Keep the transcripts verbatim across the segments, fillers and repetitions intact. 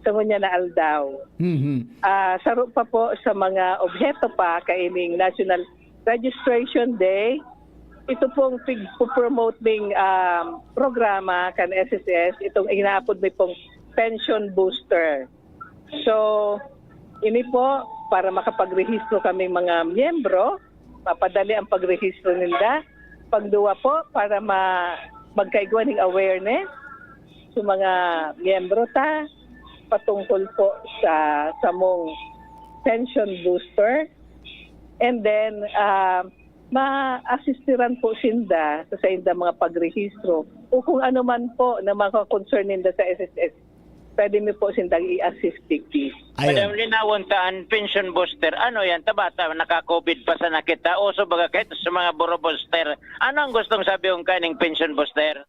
sa ngunyan na aldaw. Mhm. Ah, saro pa po sa mga obheto pa kaining National Registration Day, ito pong pig-promote ning, um, programa kan S S S, itong inaapod mi pong pension booster. So, ini po, para makapagrehistro kami mga miyembro, mapadali ang pagrehistro ninda. Pangduwa po, para ma-, magkaigwa ning awareness sa mga miyembro ta patungkol po sa samong pension booster. And then, ah, ma-assistiran po sinda sa sainda mga pagrehistro o kung ano man po na mga concern ninda sa S S S, pwede mi po sindang i-assist digdi. Ayun. Madam, linawon ta an pension booster. Ano yan? Tabata, naka-COVID pa sana kita. Uso baga kahit sa mga buro booster. Ano ang gustong sabihon kaning pension booster?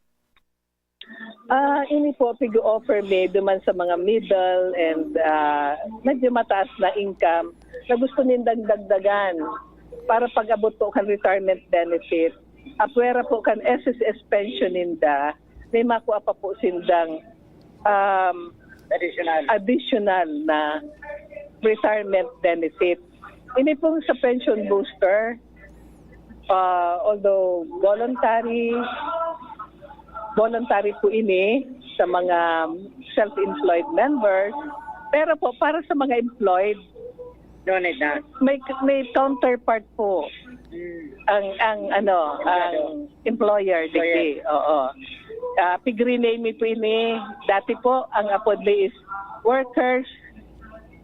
Ah, ini po, pig-offer mi duman sa mga middle and, ah, medyo mataas na income na gusto nindang dagdagan para pag-abot po kan retirement benefit. Apwera po kan S S S pension ninda, may makua pa po sindang, um, Additional. additional na retirement benefit. Ini pong sa pension booster, ah, although voluntary, voluntary po ini sa mga self-employed members, pero po para sa mga employed, No need na. may may counterpart po Mm. ang ang ano, ang employer, digdi. Oo. Ah, pig-rename mi po ini. Dati po, ang apod mi is Workers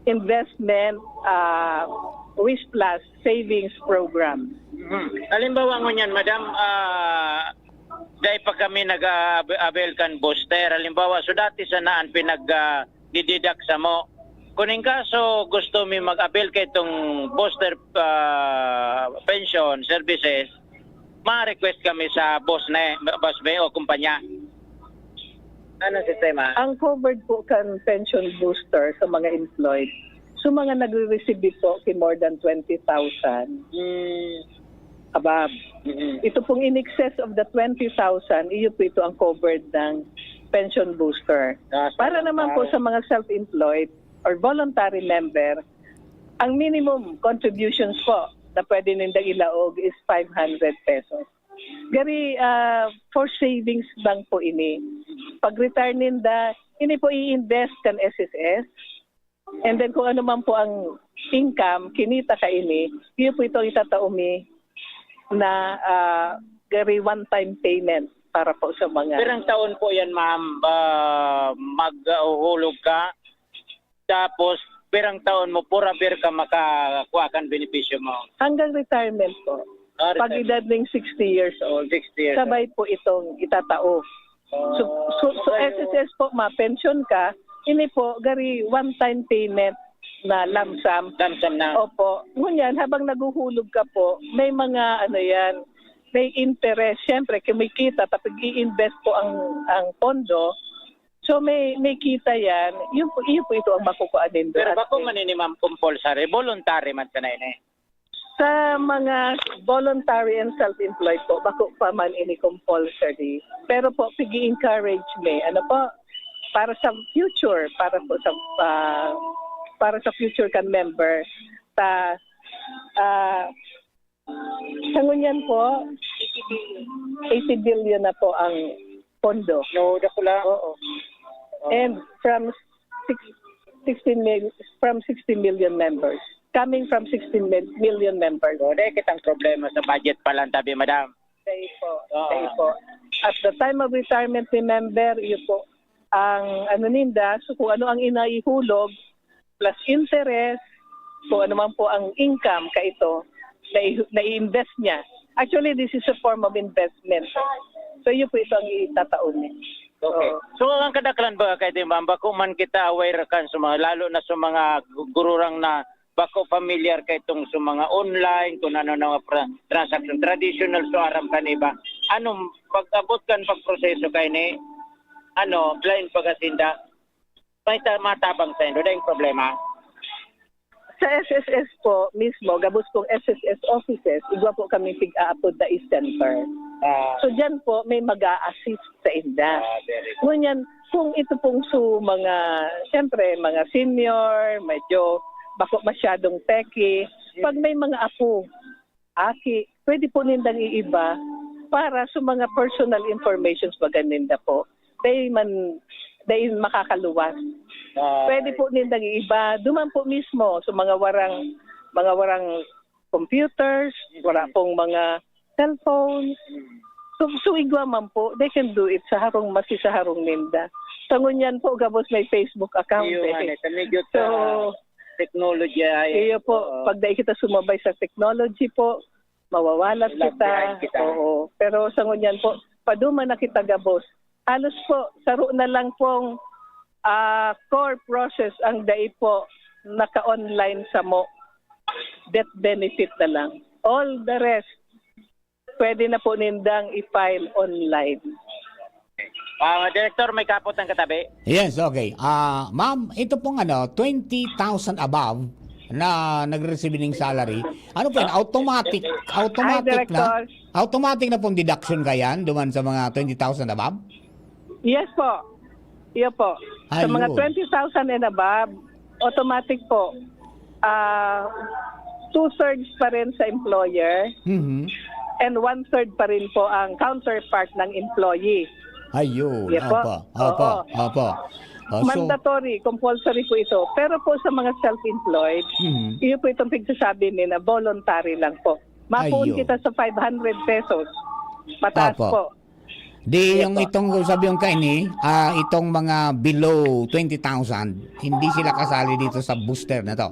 Investment, ah, Wish Plus Savings Program. Mhm. Halimbawa ngunyan, madam, ah, dai pa kami nag-avail kan booster. Halimbawa, so dati sana an pinag ah, dididak samo. Kung in kaso gusto mi mag-avail kaitong booster ah, pension services, ma-request kami sa boss na, boss Bay o kumpanya. Anong sistema? Ang covered po kan pension booster sa mga employed, so mga nagre-receive po ki more than twenty thousand Mm, above. mm. Ito pong in excess of the twenty thousand, iyo po ito ang covered ng pension booster. Ah, Para sa- naman po sa mga self-employed or voluntary member, ang minimum contributions po na pwede nindang ilaog is five hundred pesos. Gari, ah, for savings lang po ini. Pag-retire ninda, ini po i-invest kan S S S. And then kung ano man po ang income, kinita ka ini, iyo po ito itatao mi na, ah, gari one-time payment para po sa mga... Pirang taon po yan, ma'am, ah, maghuhulog ka? Tapos, pirang taon mo, forever ka makakuha kan benepisyo mo? Hanggang retirement po. Ah, Pag retirement. Edad ning sixty years old, Sixty years sabay po itong itatao. So, so, so S S S po, ma-pension ka, ini po, gari one-time payment na lump sum. Lump sum na. Opo. Ngunyan, habang naghuhulog ka po, may mga ano yan, may interest. Siyempre, kumikita, tapos i-invest po ang, ang pondo. So, may, may kita yan. Yun po, yun po ito ang makukuha nindo. Pero At bako man ini, ma'am, compulsory. Voluntary man sana ini. Sa mga voluntary and self-employed po, bako pa man ini compulsory. Pero po, pigi-encourage mi. Ano po? Para sa future, para po sa, ah, para sa future kan member, sa, ah, sa ngunyan po, eighty billion na po ang pondo. No, dakula. Oo. And from six, sixteen mil, from sixty million members. Coming from sixteen mil-, million members. So, dahil kitang problema sa budget pa lang, tabi, madam. Sa po. Oo. Sa po. At the time of retirement ni member, iyo po ang ano ninda, so kung ano ang inaihulog, plus interest, kung ano man po ang income ka ito, na, na-invest niya. Actually, this is a form of investment. So, iyo po ito ang itatao niya. Okay. Oo. So, ang kadaklan ba kay di, ma'am, bako man kita aware kan sa mga, lalo na sa mga gu-, gururang na bako familiar kay itong sa mga online, kung ano na mga pra-, transaction, traditional, so aram kan iba. Ano, pag-abot kan pagproseso kay ni, ano, blind pagasinda, may ta-, matabang sa indo, dahil problema. Sa S S S po mismo, gabos pong S S S offices, igwa po kami pig-aapod na e-center. Ah, So, dyan po, may mag-a-assist sa inda. ah, very good. Ngunyan, Kung ito pong su mga, siyempre, mga senior, medyo bako masyadong techy, pag may mga apo, aki, pwede po nindang iiba para sa mga personal informations baga ninda po. Dai man, dai makakaluwas. Ah, pwede po nindang iiba, duman po mismo sa mga warang, mga warang computers, wala pong mga cellphones. So, so igwa man po, they can do it sa harong, masi sa harong ninda. Sa ngunyan po, gabos may Facebook account. Iyo eh. Nga, sa medyo so, sa technology ay, iyo po, oo. Pag dai kita sumabay sa technology po, mawawalat kita. Kita. Oo. Pero sa ngunyan po, paduman na kita gabos. Halos po, saro na lang pong, ah, core process ang dai po naka-online samo. Death benefit na lang. All the rest, pwede na po nindang i-file online. Ah, Director, may kapot ang katabi. Yes, okay. Ah, ma'am, ito pong ano, twenty thousand above na nagre-receive ng salary. Ano po yan? Automatic, automatic na? Director. Automatic na pong deduction kayan duman sa mga twenty thousand above? Yes po. Iyo po. Sa mga ayun. Twenty thousand and above, automatic po. Ah, two-thirds pa rin sa employer Mhm. and one-third pa rin po ang counterpart ng employee. Ayun. Iyo po. Opo. Opo. Oo. Opo. Oh, so mandatory, compulsory po ito. Pero po sa mga self-employed, Mhm. iyo po itong pagsasabi ni na voluntary lang po. Mapuon ayun. Kita sa five hundred pesos. Mataas opo. Po. Di yung itong sabi yung kaini, ah, itong mga below twenty thousand, hindi sila kasali dito sa booster na to?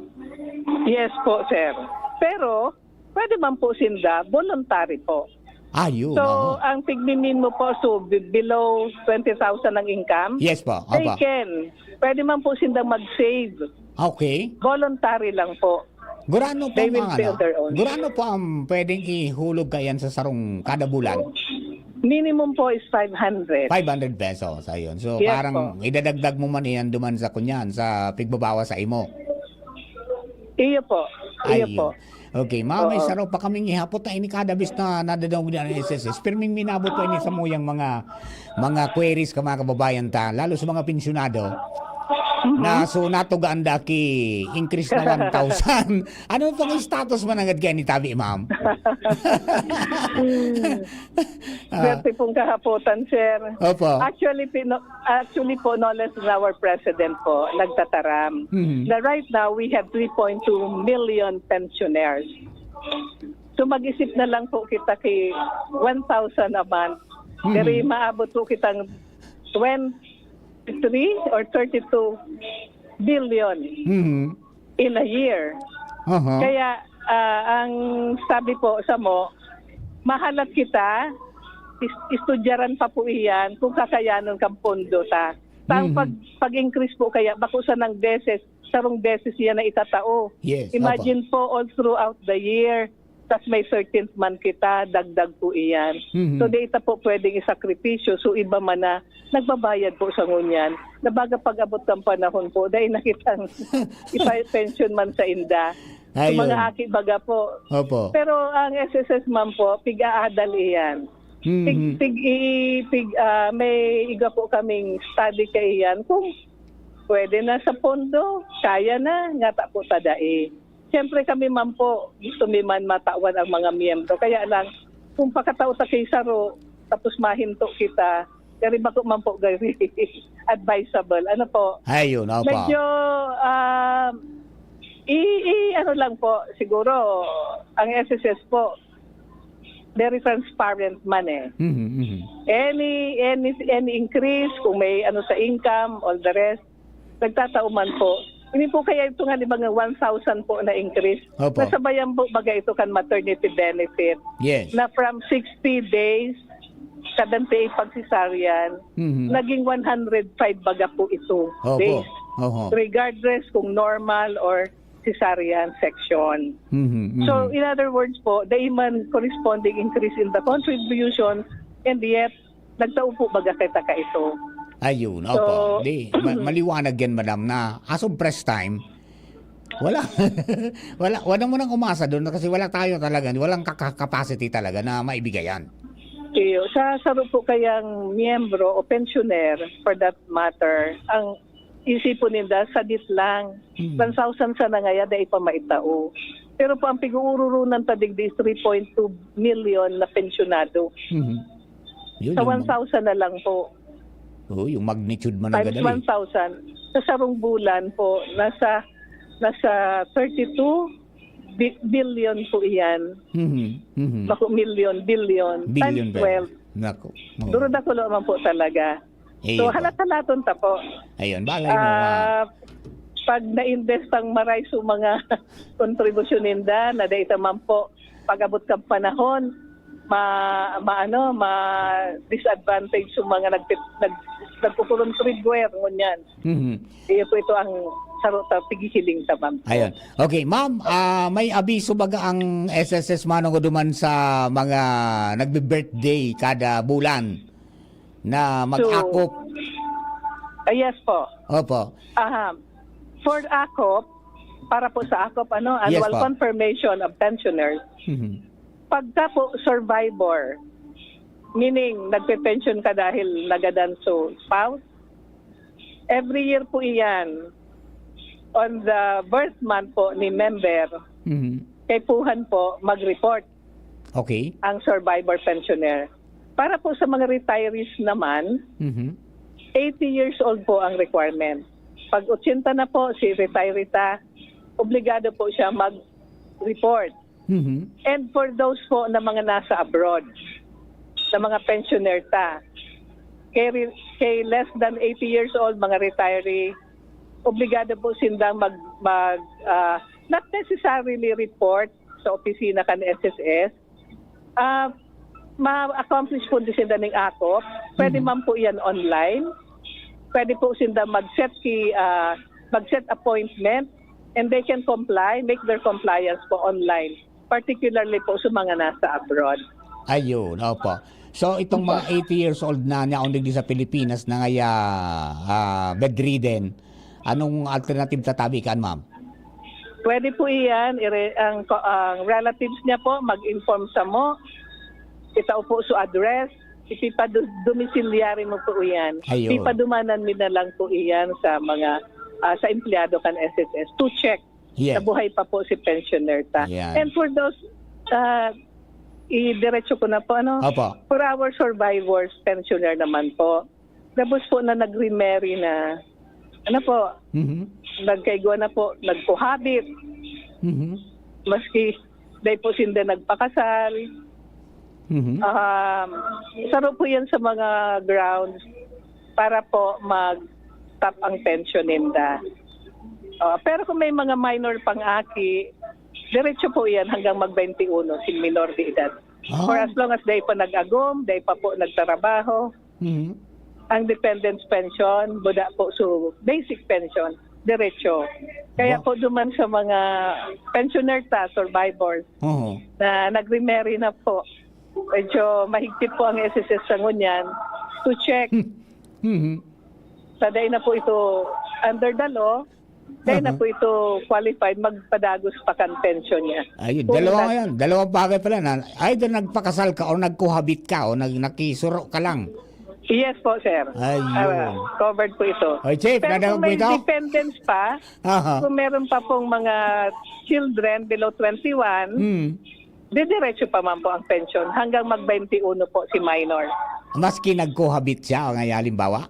Yes po, sir. Pero, pwede man po sinda, voluntary po. Ah, yun, so, oo. Ang tigminin mo po, so, be- below twenty thousand ang income? Yes po, they opo. Can. Pwede man po sinda mag-save. Okay. Voluntary lang po. Gurano po they ang, will pay ano, on their own. Gurano po ang pwedeng ihulog kayan sa sarong kada bulan? Minimum po is five hundred. Five hundred pesos, ayun. So, yes, parang po. Idadagdag mo man iyan duman sa kunyan, sa pigbabawas sa imo. Iyo po. Iyo ayun. Po. Okay, ma'am, may saro pa kaming ihapot na ini kada bis na nadadangog ni ang S S S. Pirming minabot po ini sa muyang mga, mga queries ka mga kababayan ta, lalo sa mga pensyonado. Mhm. Na so natugaan da ki increase na one thousand. Ano pang status man agad kaya ni Tabi, ma'am? Ah. Swerte pong kahapotan, sir. Opo. Actually, pino- actually po, no less than our president po, nagtataram Mhm. Na right now, we have three point two million pensioners. So, mag-isip na lang po kita ki one thousand a month. Mhm. Pero maabot po kitang twenty-three or thirty-two billion Mhm. In a year. Aha. Kaya, ah, ang sabi po samo, mahalat kita, is- istudyaran pa po iyan kung kakayanon kang pondo ta. Sa ang Mhm. pag- pag-increase po kaya, bako sanang beses, sarong beses iyan na itatao. Yes, imagine opo. Po, all throughout the year, tas may thirteenth month kita, dagdag po iyan. Mhm. So, di ita po pwedeng isakripisyo. So, iba man na nagbabayad po sa ngunyan. Na baga pag-abot kan panahon po, dai na kitang ipa-pension man sa inda. Ayun. Sa mga aki baga po. Opo. Pero ang S S S man po, pig-aadal iyan. Mhm. Pig, pig, i, pig, ah, may iga po kaming study kaiyan. Kung pwede na sa pondo, kaya na, ngata po ta dai. Siyempre kami man po, gusto mi man matawan ang mga miyembro. Kaya lang, kung pakatao ta ki saro, tapos mahinto kita, gari bako man po gari advisable. Ano po? Ayun, opo. Medyo, ah, i, i, ano lang po, siguro, ang S S S po, very transparent man eh. Mhm, mhm. Any, any, any increase, kung may ano sa income, all the rest, nagtatao man po. Hindi po kaya ito nga, di ba, nga one thousand po na increase? Opo. Nasabayan po baga ito kan maternity benefit? Yes. Na from sixty days, seventy-eight pag cesarean, Mhm. naging one hundred five baga po ito. Opo. Days. Oho. Regardless kung normal or cesarean section. Mhm, So, mhm. In other words po, dai man corresponding increase in the contribution, and yet, nagtao po baga kita kaito. Ayun, So, opo. Di, ma- maliwanag yan, madam, na as of press time, wala, wala, wala mo nang umasa doon kasi wala tayo talaga, walang kaka- capacity talaga na maibigay yan. Iyo, sa saro po kayang miyembro o pensioner, for that matter, ang isipon ninda, sadit lang. Mm. One thousand sana ngaya, dai pa maitao. Pero po, ang pig-uururunan ta digdi is three point two million na pensyonado. Mhm. Yun, Sa yung, one thousand na lang po, oh, yung magnitude man times agad eh. One thousand. Sa sarong bulan po, nasa nasa thirty-two bi- billion po iyan. Mhm. Mhm. Naku, million, billion. Billion Times ba? twelve. Nako. Oo. Duro dakul man po talaga. Ayun So, pa. halat-halaton ta po. Ayun, balay mo, ma. Ah, pag na-invest ang maray sa mga kontribusyon ninda, na dai ta man po pag-abot kan panahon, ma, maano, ma disadvantage sa mga nag, nag, nagkukulong trade wear, ngunyan. Mhm. Iyo po ito ang saro ta, pigihiling ta man po. Ayun. Okay, ma'am, ah, may abiso baga ang S S S manong duman sa mga nagbe-birthday kada bulan na mag-akop? Ah, yes po. Opo. Aha. For akop, para po sa akop, ano, Yes annual po. Confirmation of Pensioners, Mhm. pagka po survivor, meaning nagpe-pension ka dahil nagadan so spouse, every year po iyan, on the birth month po ni member, Mhm. kaipuhan po mag-report Okay. ang survivor pensioner. Para po sa mga retirees naman, Mhm. eighty years old po ang requirement. Pag eighty na po si retiree ta, obligado po siya mag-report. Mhm. And for those po na mga nasa abroad, na mga pensioner ta, kay, re- kay less than eighty years old, mga retiree, obligado po sindang mag, mag ah, not necessarily report sa opisina kan S S S. Ah, ma-accomplish po din sinda ning akop. Pwede Mhm. man po yan online. Pwede po sinda mag-set ki, ah, mag-set appointment, and they can comply, make their compliance po online, particularly po sa mga nasa abroad. Ayun, opo. So, itong mga eighty years old na niya digdi sa Pilipinas na ngaya ah, bedridden, anong alternative tatabi kan, ma'am? Pwede po iyan, ire, ang, ang relatives niya po, mag-inform sa mo, itao po sa address, ipipadomisylyari mo po iyan. Ayun. Ipadumanan mi na lang po iyan sa mga, ah, sa empleyado kan S S S to check Yes. na buhay pa po si pensioner ta. Ayan. And for those, ah, idiretso ko na po, ano? Opo. For our survivors, pensioner naman po. Tapos po na nag-remarry na, ano po, Mhm. nagkaigwa na po, nagcohabit, Mhm. maski dai po sinda nagpakasal. Mhm. Um, saro po yan sa mga grounds para po mag-stop ang pension ninda. Ah, pero kung may mga minor pang aki, diretso po yan hanggang mag twenty-one, sin minor de edad. Ah. For as long as dai pa nag-agom, dai pa po nagtrabaho, Mhm. ang dependents pension, buda po, so basic pension, diretso. Kaya Ba- po duman sa mga pensioner ta, survivors, Oo. na nag-remarry na po, medyo mahigpit po ang S S S sa ngunyan to check. Mhm. Sa dai na po ito under the law, dai na Aha. po ito qualified magpadagos pa kan pension niya. Ayun, Kung dalawa nag- ngayon, dalawang bagay pala na either nagpakasal ka o nagkuhabit ka o nag nakisuro ka lang. Yes po, sir. Ayun. Ah, covered po ito. Oy, Chief, Pero nadangog kung mo may ito? dependents pa, Aha. kung meron pa pong mga children below twenty-one, Hmm. didiretso pa man po ang pension hanggang mag twenty-one po si minor. Maski nagkuhabit siya, o nga halimbawa?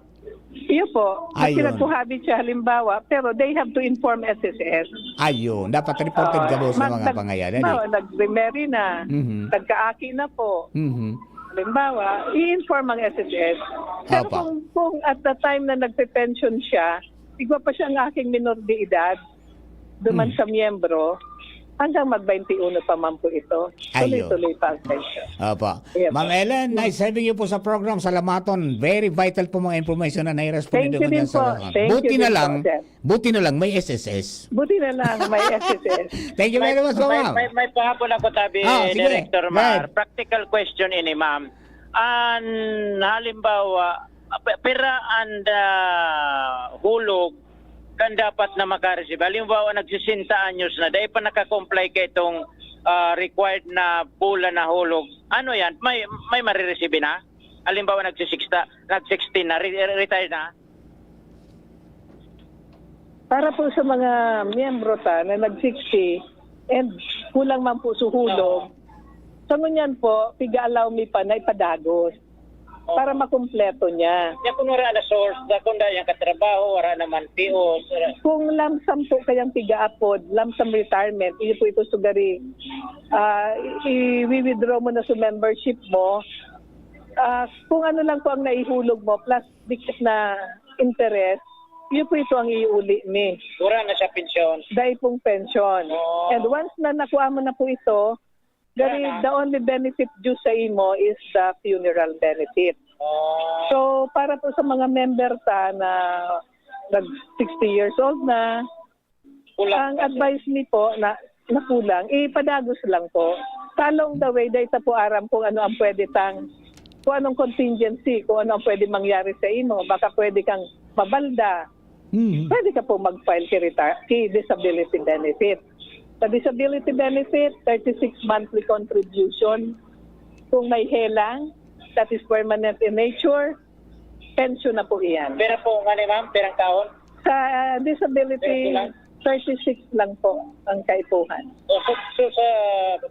Iyo po. Kasi Ayun. Nagkuhabit siya halimbawa, pero they have to inform S S S. Ayun, dapat reported Oo. ka po sa Mag- mga nag- pangyayari. Oo, nagremarry na. Mhm. Nagkaaki na po. Mhm. Halimbawa, i-inform ang S S S. Pero Opo. kung, kung at the time na nagpe-pension siya, igwa pa siya ang aking minor de edad, duman Hmm. sa miyembro, hanggang mag twenty-one pa man po ito. Ayun. Tuloy-tuloy pa ang pension. Opo. Yes. Ma'am Ellen, nice having you po sa program. Salamaton. Very vital po mga information na nai-respond Thank nyo you din dyan sa po. lahat. Thank you Buti din na po, lang, sir. buti na lang may S S S. Buti na lang, may S S S. Thank you very much, May, ma'am. may, may pahapon ako tabi, Ah, sige. Director Mar. Right. Practical question ini, ma'am. An, halimbawa, pi-, pira an, ah, hulog kan dapat na makareceive? Halimbawa, nagsisenta anyos na, dahil pa nakakomply ka itong ah, required na bulan na hulog, ano yan? May, may mariresibi na? Halimbawa, nagsi-sixta-, nag-sixteen na, re-, re-, retire na? Para po sa mga miyembro ta na nag-sixty and kulang man po sa hulog, sa ngunyan po, piga-allow mi pa na ipadagos para makumpleto niya. Kaya kung wala na source, da kung dahil yung katrabaho, wala naman P O, wala. Kung lump sum po kayang piga-apod, lump sum retirement, iyo po ito sugari, ah, i-withdraw mo na sa membership mo. Ah, kung ano lang po ang naihulog mo, plus dikit na interest, iyo po ito ang iuli ni. Wala na siya pensyon. Dahil pong pensyon. Oh. And once na nakuha mo na po ito, gari, Wala na. The only benefit due sa imo is the funeral benefit. Oh. So, para po sa mga member ta na nag sixty years old na, Kulang ang pa. Advice ni po na nakulang, ipadagos lang po. Sa along the way, dahil sa po aram kung ano ang pwede tang, kung anong contingency, kung ano ang pwede mangyari sa imo. Baka pwede kang mabalda. Mhm. Pwede ka po mag-file ki, retire, ki disability benefit. Sa disability benefit, thirty-six monthly contribution. Kung may helang, that is permanent in nature, pension na po iyan. Pera po nga ni ma'am, perang taon. Sa disability, Thirty lang? Thirty-six lang po ang kaipuhan. O, so, so sa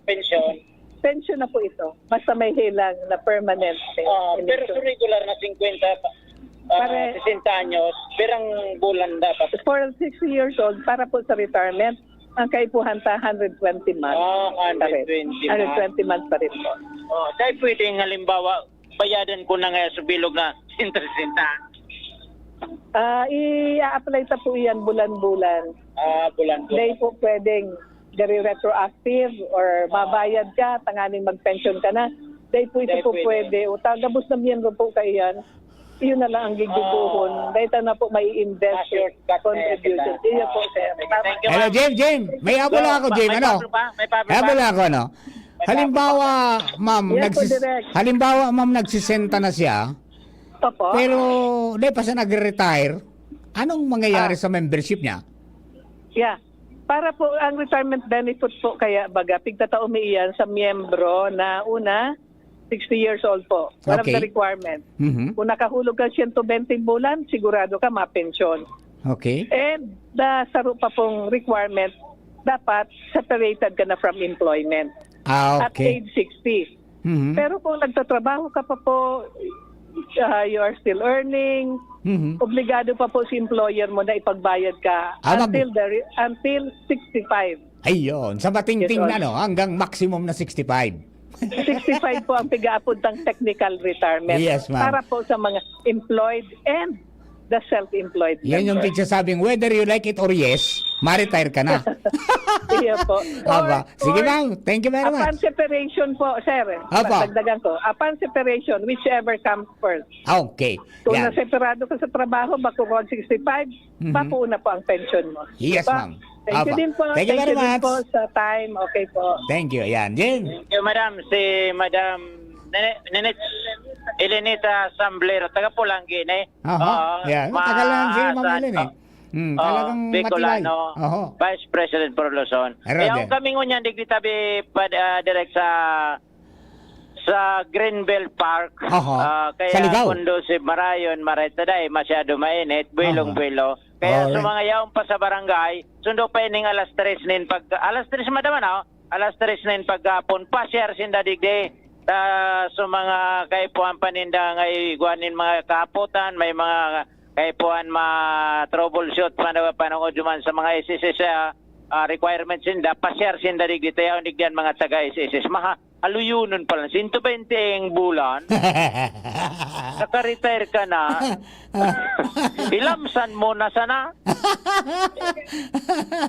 pensyon, Pension na po ito. Basta may helang na permanent. ah, pero pension. sa regular na fifty pa, ah, Pare- sixty anyos, perang bulan dapat. For sixty years old, para po sa retirement, ang kaipuhan ta, one hundred twenty months. Ah, pa rin. one hundred twenty One hundred twenty months pa rin po. Oh, dahil pwedeng halimbawa, bayadan ko na nga sa bilog na sixty. Ah, i-apply ta po iyan bulan-bulan. Ah, bulan-bulan. Dahil po pwedeng gari retroactive or mabayad ka, tanganing mag-pension ka na. Dahil po ito Dahil po pwede. Pwede. O, tagabos na miyembro po ka iyan. Iyon na lang ang giguguhon. Ah. Dahil ta na po may invest Ma-shortcut na yan contribution. kita. Iyo po, sir. Sige, thank you, Hello, ma'am. Jim, Jim. May habol So, ako, ma- Jim. may Ano? problem pa? May problem May pa? habol ako, ano? May Halimbawa, ma'am, Yes po, nagsis- Direk. halimbawa, ma'am, nagsisenta na siya, Opo. pero di pa siya nagre-retire, anong mangyayari Ah. sa membership niya? Yeah. Para po ang retirement benefit po kaya baga, pigtatao mi iyan sa miyembro na una, sixty years old po. One of Okay. the requirement. Mhm. Kung nakahulog ka siyento bente bulan, sigurado ka mapensyon. Okay. And the saro pa pong requirement, dapat separated ka na from employment Ah, at okay. age sixty. Mhm. Pero kung nagtatrabaho ka pa po, ah, you are still earning, Mhm. obligado pa po si employer mo na ipagbayad ka Ah, mag- until the re- until sixty-five. Ayun, sa matingting Yes, na, no, hanggang maximum na sixty-five. Sixty-five po ang pigaapod ng technical retirement Yes, ma'am. Para po sa mga employed and the self-employed Yan yung member. Pigsasabing, whether you like it or yes, ma-retire ka na. Iya po. Aba, Or- sige, or ma'am. Thank you very Upon much. Separation po, sir. Apa. Dagdagan ko. Upon separation, whichever comes first. Okay. Kung Yan. Naseparado ka sa trabaho, bako kung sixty-five, Mhm. Mapuuna po ang pension mo. Yes, Diba? ma'am. Thank you Apa. Din po. Thank you very Din much. Po sa time. Okay po. Thank you. Yan, Jim. Thank you, madam. Si Madam Nene- Nenech Elenita Samblero, taga Pulanggi, ne? Aha. Oo, Yan. ma- Matagal na si Ma'am sa- Ellen, eh. Hmm, Oo, talagang Bicolano, matibay. Oho. Vice President Porloson. Pero Kaya de- kung kami ngunyan, digdi tabi pa, ah, direct sa sa Greenbelt Park, Oho. ah, kaya Sa Ligao. Conducive marayon, maray taday, masyado mainit, buwilong-buwilo. Kaya sa Alright. Mga yaon pa sa barangay, sundo pa ining alas tres nin pag, alas tres madam, ano? Alas tres nin paghapon, pasyar sinda digdi. Ta, sa mga kaipuhan paninda nga igwa nin mga kahapotan, may mga kaipuhan ma-troubleshoot pa na panungod man sa mga S S S, ah, ah, requirements sinda, pasyar sinda digdi. Tayaon digdi ang mga taga S S S. Maha, aluyonon pa lang. Sento bente ang bulan. Naka-retire ka na. Ilamsan mo na sana.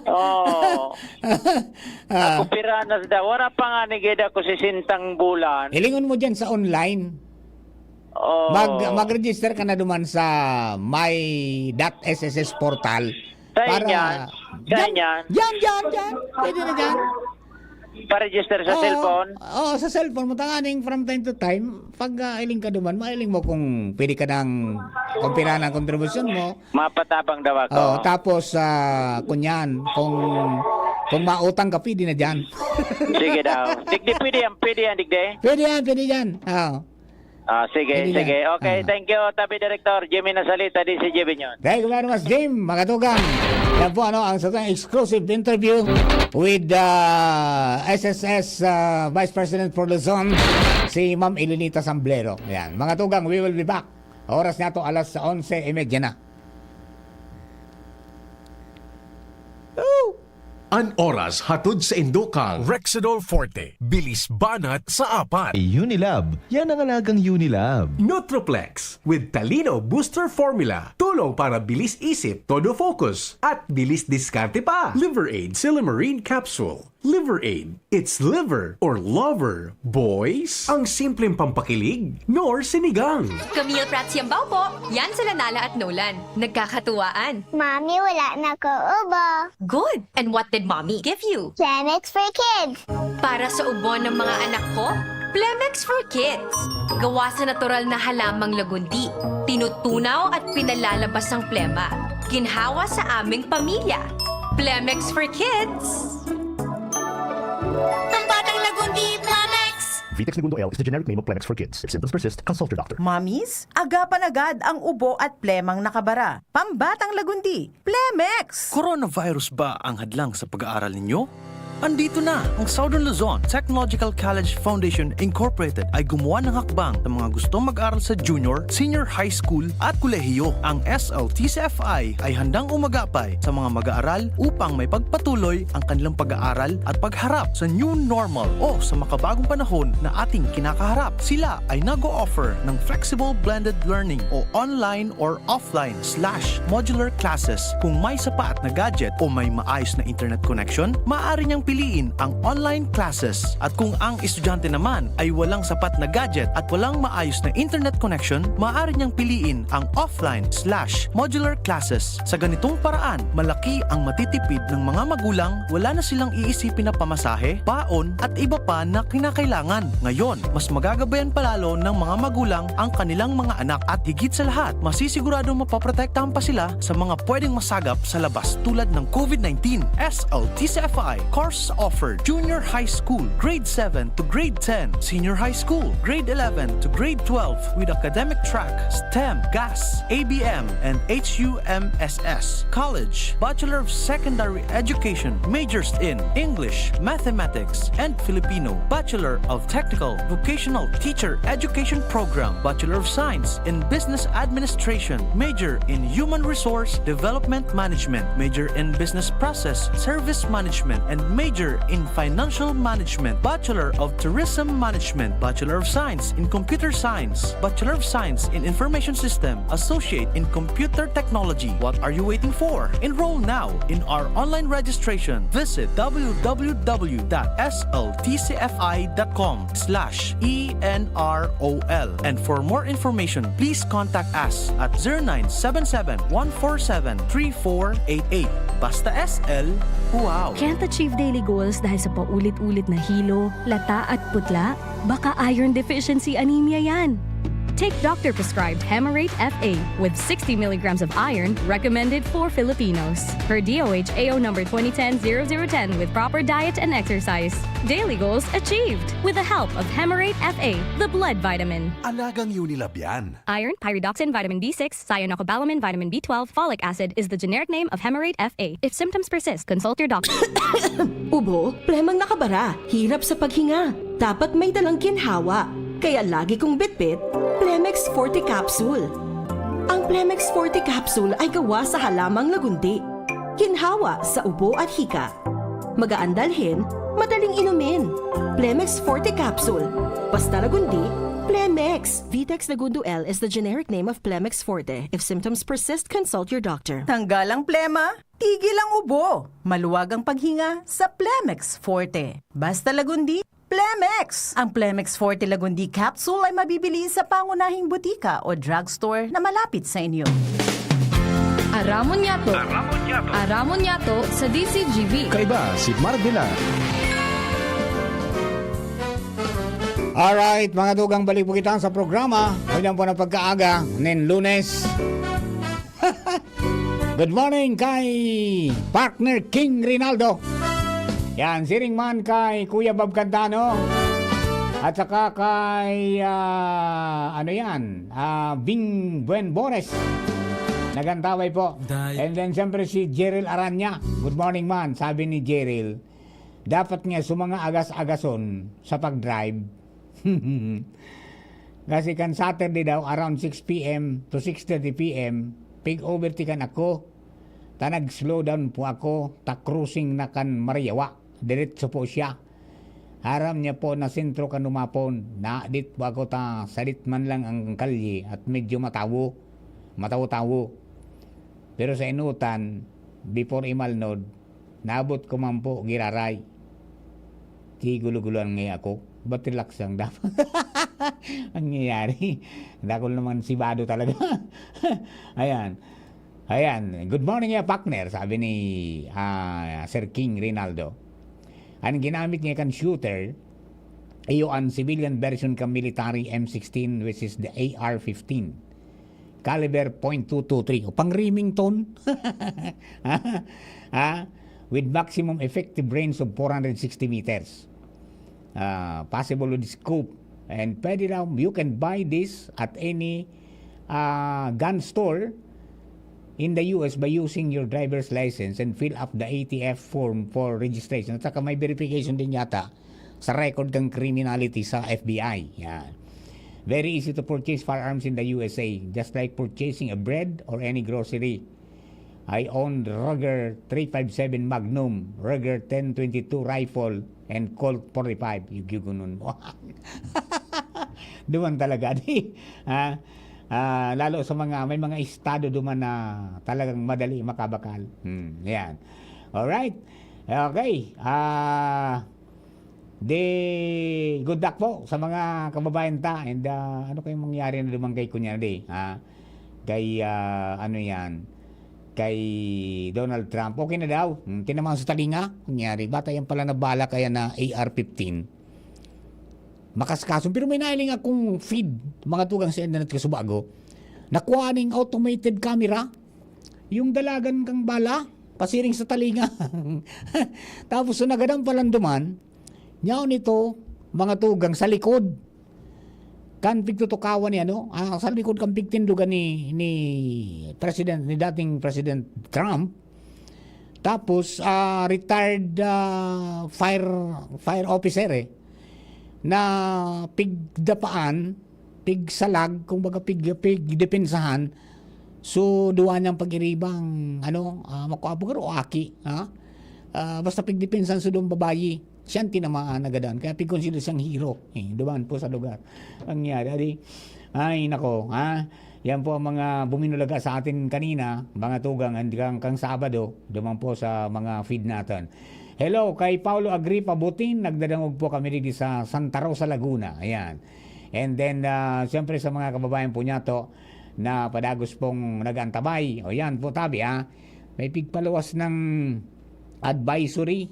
Oh. Ah, Kupiranas da. Wala pa nga ni geda ko sisintang bulan. Hilingon mo dyan sa online. Oh. Mag, mag-register ka na duman sa my dot S S S portal. Sa inyan. Sa inyan. Diyan, diyan, diyan. Pwede na diyan. Pa-register sa Oo. Cellphone. Oo, sa cellphone mo. Tanganing from time to time, pag ah, iling ka duman, mailing mo kung pwede ka nang, kung pila ng kontribusyon mo. Mapatabang daw ako. Oh, tapos, ah, kunyan, kung Kung mautang ka, pwede na dyan. Sige daw. Digdi, pwede yan, pwede yan, digdi. Pwede yan, pwede yan. Oo. Ah, sige, Pwede sige. yan. Okay, Ah. thank you, Tabi Director Jimmy Nasalita, D C G Binyons. Thank you very much, Jim. Mga tugang, yan po ano, ang sa exclusive interview with uh, S S S uh, Vice President for Luzon, si Ma'am Elinita Samblero. Yan. Mga tugang, we will be back. Oras na to, alas onse y media na. An oras hatod sa indokang Rexidol Forte, bilis banat sa apat. Unilab, yan ang alagang Unilab. Nutriplex with Talino Booster Formula. Tulong para bilis isip, todo focus, at bilis diskarte pa. Liver Aid Silymarin Capsule. Liver Aid. It's liver or lover, boys. Ang simpleng pampakilig, nor sinigang. Camille Prats Yambao po. Yan sila Nala at Nolan. Nagkakatuwaan. Mami, wala na ko ubo. Good. And what did mommy give you? Planet for kids. Para sa ubo ng mga anak ko, Plemex for Kids. Gawa sa natural na halamang lagundi. Tinutunaw at pinalalabas ang plema. Ginhawa sa aming pamilya. Plemex for Kids. Pambatang lagundi, Plemex! Vitex Negundo L is the generic name of Plemex for kids. If symptoms persist, consult your doctor. Mommies, agapan agad ang ubo at plemang nakabara. Pambatang lagundi, Plemex! Coronavirus ba ang hadlang sa pag-aaral ninyo? Andito na! Ang Southern Luzon Technological College Foundation Incorporated ay gumawa ng hakbang sa mga gustong mag-aral sa junior, senior high school at kolehiyo. Ang S L T C F I ay handang umagapay sa mga mag-aaral upang may pagpatuloy ang kanilang pag-aaral at pagharap sa new normal o sa makabagong panahon na ating kinakaharap. Sila ay nag-o-offer ng flexible blended learning o online or offline slash modular classes. Kung may sapat na gadget o may maayos na internet connection, maaari niyang piliin ang online classes. At kung ang estudyante naman ay walang sapat na gadget at walang maayos na internet connection, maaari niyang piliin ang offline slash modular classes. Sa ganitong paraan, malaki ang matitipid ng mga magulang, wala na silang iisipin na pamasahe, baon, at iba pa na kinakailangan. Ngayon, mas magagabayan palalo ng mga magulang ang kanilang mga anak at higit sa lahat, masisiguradong mapoprotektahan pa sila sa mga pwedeng masagap sa labas tulad ng COVID nineteen. S L T C F I course offered: junior high school, grade seven to grade ten, senior high school, grade eleven to grade twelve, with academic track, STEM, GAS, A B M, and H U M S S. College, Bachelor of Secondary Education, majors in English, Mathematics, and Filipino, Bachelor of Technical Vocational Teacher Education Program, Bachelor of Science in Business Administration, major in Human Resource Development Management, major in Business Process Service Management, and major in Financial Management, Bachelor of Tourism Management, Bachelor of Science in Computer Science, Bachelor of Science in Information System, Associate in Computer Technology. What are you waiting for? Enroll now in our online registration. Visit w w w dot s l t c f i dot com slash e n r o l. And for more information, please contact us at zero nine seven seven, one four seven, three four eight eight. Basta S L, wow! Can't achieve daily goals dahil sa paulit-ulit na hilo, lata at putla? Baka iron deficiency anemia yan. Take doctor-prescribed Hemarate F A with sixty milligrams of iron, recommended for Filipinos. Per D O H A O number twenty ten zero zero ten, with proper diet and exercise. Daily goals achieved with the help of Hemarate F A, the blood vitamin. Alagang Unilab yan. Iron, pyridoxine, vitamin B six, cyanocobalamin, vitamin B twelve, folic acid is the generic name of Hemarate F A. If symptoms persist, consult your doctor. Ubo, plemang nakabara, hirap sa paghinga. Dapat may dalang ginhawa. Kaya lagi kong bitbit, Plemex Forte Capsule. Ang Plemex Forte Capsule ay gawa sa halamang lagundi. Ginhawa sa ubo at hika. Magaan dalhin, madaling inumin. Plemex Forte Capsule. Basta lagundi, Plemex. Vitex Negundo L is the generic name of Plemex Forte. If symptoms persist, consult your doctor. Tanggal ang plema, tigil ang ubo. Maluwag ang paghinga sa Plemex Forte. Basta lagundi, Plemex! Ang Plemex Forte Lagundi Capsule ay mabibili sa pangunahing butika o drugstore na malapit sa inyo. Aramon Yato. Aramon Yato. Aramon Yato sa D C G B. Kaiba si Marvela. Alright, mga dugang, balik po kita sa programa. Ngayon po na pagkaaga, nin Lunes. Good morning kay partner King Rinaldo. Yan, siring man kay Kuya Bob Cantano. At saka kay, ah, ano yan, ah, Bing Buen Bores. Nagantaway po. Dahil And then, siyempre, si Jeril Aranya. Good morning, man. Sabi ni Jeril, dapat nga sa mga agas-agason sa pag-drive. Kasi kan Saturday daw, around six p m to six thirty p m, pig-overtake kan ako. Ta nag-slow down po ako, ta crossing na kan Mariawa. Diretso po siya. Aram niya po na sentro kan Lumapon. Naadit po ako ta sadit man lang ang kalye at medyo matawo. Matawo-tawo. Pero sa inutan, before imalnod, naabot ko man po giraray. Gigulo-guloan ngay ako. Ba't relax lang dapat? Ang nangyayari? Dako naman sibado talaga. Ayan. Ayan. "Good morning, ya partner," sabi ni, ah, Sir King Rinaldo. Ang ginamit niya kan shooter, iyo ang civilian version kan military M sixteen, which is the A R fifteen. Caliber point two two three. O, pang Remington. Ha? Ha? With maximum effective range of four hundred sixty meters. Ah, possible with scope. And pwede daw, you can buy this at any, ah, gun store in the U S by using your driver's license and fill up the A T F form for registration. At saka may verification din yata sa record ng criminality sa F B I. Yan. Very easy to purchase firearms in the U S A, just like purchasing a bread or any grocery. I own Ruger three five seven Magnum, Ruger ten twenty-two rifle, and Colt forty-five. Yung gigunun mo. Duman talaga, di? Ha? Ah, lalo sa mga, may mga estado duman na talagang madali makabakal. Hmm, yan. Alright. Okay. Ah, di, good luck po sa mga kababayan ta. And, ah, ano kayong mangyari na duman kay kunyari, ha? Kay, ah, ano yan? Kay Donald Trump. Okay na daw. Hmm, tinamaan sa talinga. Kunyari, bata yan pala na bala kaya na A R fifteen. Makaskason. Pero may nailing akong feed, mga tugang sa internet ko sa bago. Nakuha ning automated camera. Yung dalagan kang bala, pasiring sa talinga. Tapos, so nagadan palanduman, nyaon ito, mga tugang sa likod. Kan pigtutukawan ni ano, ah, sa likod kan pigtindugan ni, ni President, ni dating President Trump. Tapos, ah, retired, ah, fire, fire officer eh, na pigdapaan, pigsalag, kumbaga pig-, pigdepensahan, so duwa niyang pag-iribang, ano, ah, makuha po o aki, ha? Ah, basta pigdepensahan sa duwang babayi, siyang tinamaan na gadan. Kaya pigkonsidera siyang hero, eh, duman po sa lugar. Ang nangyari, adi, ay nako, ha? Yan po ang mga buminulaga sa atin kanina, mga tugang, and kang, kang Sabado, duman po sa mga feed natin. Hello, kay Paulo Agripa Butin, nagdadangog po kami dito sa Santa Rosa, Laguna. Ayan. And then, ah, siyempre sa mga kababayan po niya to, na padagos pong nag-antabay. O yan po, tabi ha. May pigpaluwas ng advisory,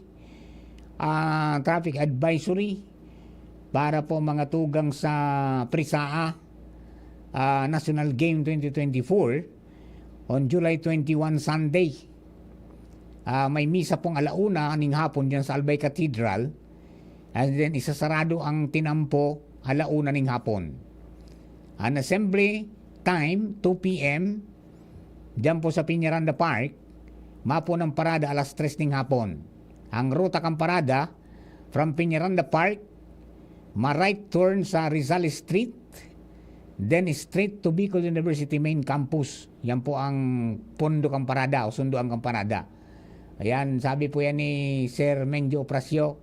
ah, traffic advisory para po mga tugang sa Prisaa, ah, National Game twenty twenty-four on July twenty-one, Sunday. Ah, may misa pong ala una ning hapon diyan sa Albay Cathedral. And then, isasarado ang tinampo ala una ning hapon. Ang assembly time, two p m, diyan po sa Peñaranda Park, mapo ng parada alas tres ning hapon. Ang ruta kan parada, from Peñaranda Park, ma-right turn sa Rizal Street, then straight to Bicol University main campus. Yan po ang pondo kan parada o sundoan kan parada. Ayan, sabi po yan ni Sir Menjo Oprasio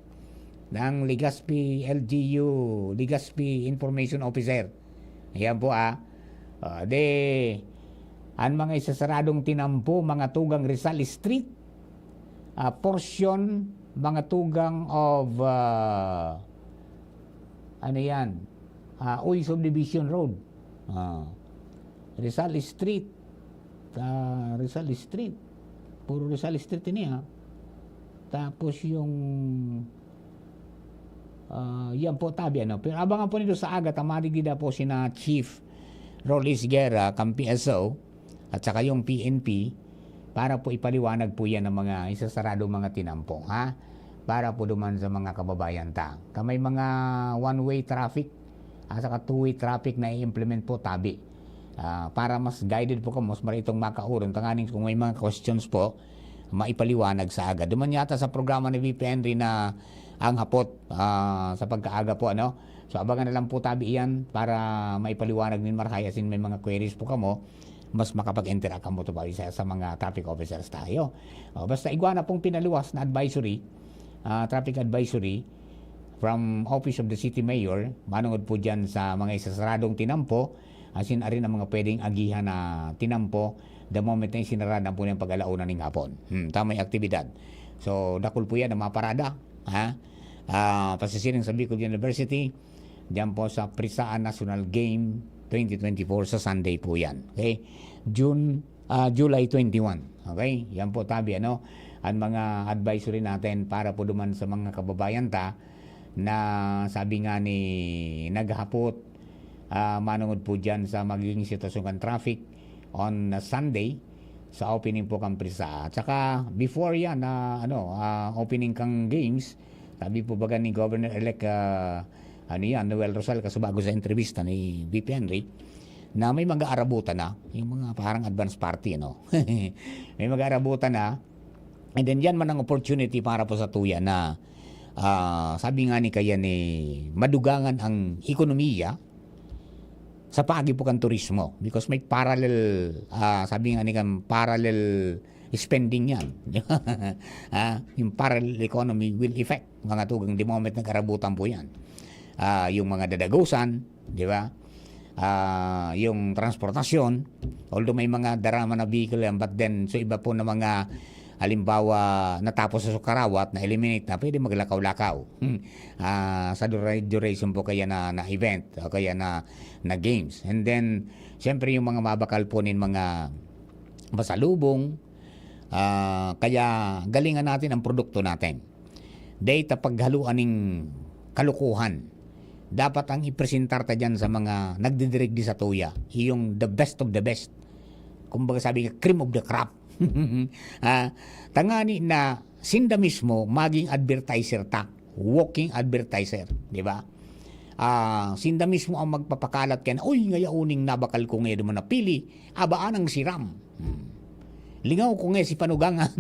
ng Legazpi L G U, Legazpi Information Officer. Ayan po, ah. Ah, de, ang mga isasaradong tinampo, mga tugang Rizal Street, ah, portion, mga tugang of, ah, ano yan? Ah, Uy Subdivision Road. Ah, Rizal Street. Ah, Rizal Street. Puro Rizal Street ini, ha. Tapos yung, ah, yan po, tabi, ano. Pero abangan po nito sa aga, ta madigdi na po sina Chief Rolly Guerra, kan P S O, at saka yung P N P, para po ipaliwanag po yan ng mga isasarado mga tinampo, ha? para po duman sa mga kababayan ta. Ka may mga one-way traffic, ah, saka two-way traffic na i-implement po, tabi. Ah, para mas guided po kamo, mas maritong makaoron, tanganing kung may mga questions po, maipaliwanag sa aga. Duman yata sa programa ni V P Henry na ang hapot, ah, sa pagkaaga po, ano? So, abangan na lang po tabi iyan para maipaliwanag nin marahay, asin may mga queries po kamo, mas makapag-interact kamo to pa isa sa mga traffic officers tayo. O, basta igwa na pong pinaluwas na advisory, ah, traffic advisory from Office of the City Mayor, manungod po dyan sa mga isasaradong tinampo, asin arin ang mga pwedeng agihan na tinampo, the moment na isinarada po ng pag-alauna ning hapon. Hmm, tamay aktibidad. So, dakul po yan ang mga parada, ha? Ah, pasisiring sa Bicol University, diyan po sa Prisaan National Game twenty twenty-four sa Sunday po yan. Okay? June, ah, July twenty-one. Okay? Yan po, tabi, ano? Ang mga advisory natin para po duman sa mga kababayan ta na sabi nga ni naghapot, ah, manungod po dyan sa magiging sitwasyon kan traffic on Sunday sa opening po kan Prisa. At saka before yan, ah, ano, ah, opening kang games, sabi po baga ni Governor-elect, ah, ano yan, Noel Rosal, kasubago sa entrevista ni V P Henry, na may mag-aarabutan na, yung mga parang advance party, ano? May mag-aarabutan na, and then yan man ang opportunity para po sa tuya na, ah, sabi nga ni kaya ni, madugangan ang ekonomiya sa paagi po kan turismo. Because may parallel, ah, sabi nga ni kan, parallel spending yan. Ah, yung parallel economy will affect mga tugang the moment nag-arabutan po yan. Ah, yung mga dadagosan, di ba? Ah, yung transportasyon, although may mga dara man na vehicle yan, but then, so iba po na mga, halimbawa, natapos sa Sukarawat, na-eliminate na, pwede maglakaw-lakaw. Hmm. Ah, sa dura-, duration po kaya na, na event, o kaya na, na games. And then, siyempre, yung mga mabakal po nin mga pasalubong, ah, kaya galingan natin ang produkto natin. Dahil ta paghaluan ning kalukuhan. Dapat ang ipresentar ta dyan sa mga nagdidirigdi sa tuya, yung the best of the best. Kumbaga sabi nga, cream of the crop. Ah, tangani na sinda mismo maging advertiser ta, walking advertiser, di ba? Ah, sinda mismo ang magpapakalat kaya na, "Uy, ngaya uning nabakal ko ngayon naman napili, abaan ang siram." Hmm. Lingaw ko nga si panugangan.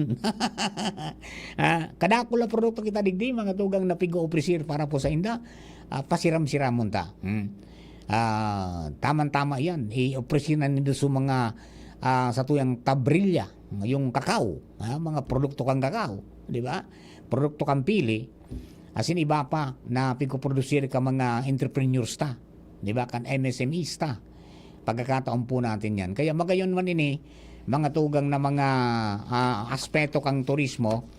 Ah, kadakul na produkto kita digdi, mga tugang na pig-opresir para po sa inda, ah, pasiram-siramon ta. Hmm. Ah, tamang-tama yan. I-opresir na nindo sa mga, ah, sa tuyang tabrilya, yung kakao, ah, mga produkto kang kakao, di ba? Produkto kang pili, asin iba pa na pigpoprodusir ka mga entrepreneurs ta, di ba? Kan M S M Es ta. Pagkakataon po natin yan. Kaya magayon man ini, mga tugang na mga, ah, aspeto kang turismo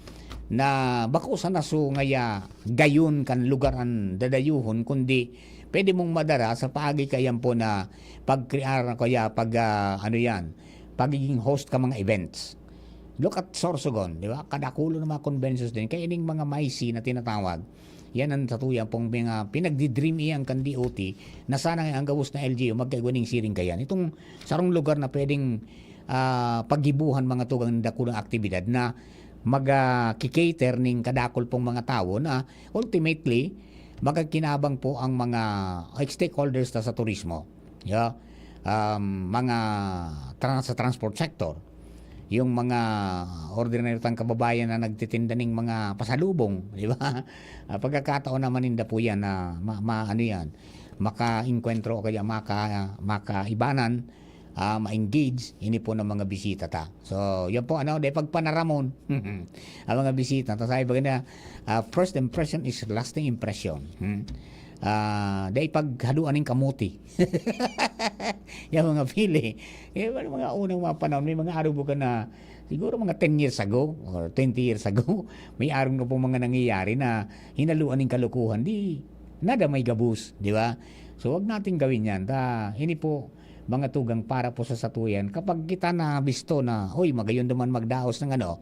na bako sana so ngaya gayon kan lugar an dadayuhon, kundi pwede mong madara sa paagi kayan po na pagkrear, kaya pag, ah, ano yan, pagiging host ka mga events. Look at Sorsogon, di ba? Kadakulo ng mga conventions din. Kaya ining mga MICE na tinatawag, yan ang satuya pong mga pinagdi-dream iyan kan D O T na sana nga ang gabos na L G U magkaigwa ning siring kayan. Itong sarong lugar na pwedeng, ah, paggibuhan mga tugang dakulang aktibidad na mag, ah, ki-cater ning kadakul pong mga tawo na ultimately magkakinabang po ang mga stakeholders ta sa turismo. Yeah. Um, mga tra-, sa transport sector, yung mga ordinaryo tang kababayan na nagtitinda ning mga pasalubong, di ba? Ah, pagkakataon naman ninda po yan na ma-, ma-, ano yan, makaengkwentro o kaya maka-, makaibanan, ah, ma-engage, ini po ng mga bisita ta. So, yan po, ano, dahil pagpanaramon, ang mga bisita, ta sabi ba na, ah, first impression is lasting impression. Hmm. Ah, dahil paghaduan ng kamuti. Yung mga pili. Yung mga unang mga panahon, may mga araw buka na, siguro mga ten years ago or twenty years ago, may araw na po mga nangyayari na hinaluan ng kalukuhan. Di, nada may gabos, di ba? So, wag natin gawin yan. Ta, ini po, mga tugang para po sa satuyan. Kapag kita na bisto na, "Uy, magayon naman magdaos ng ano,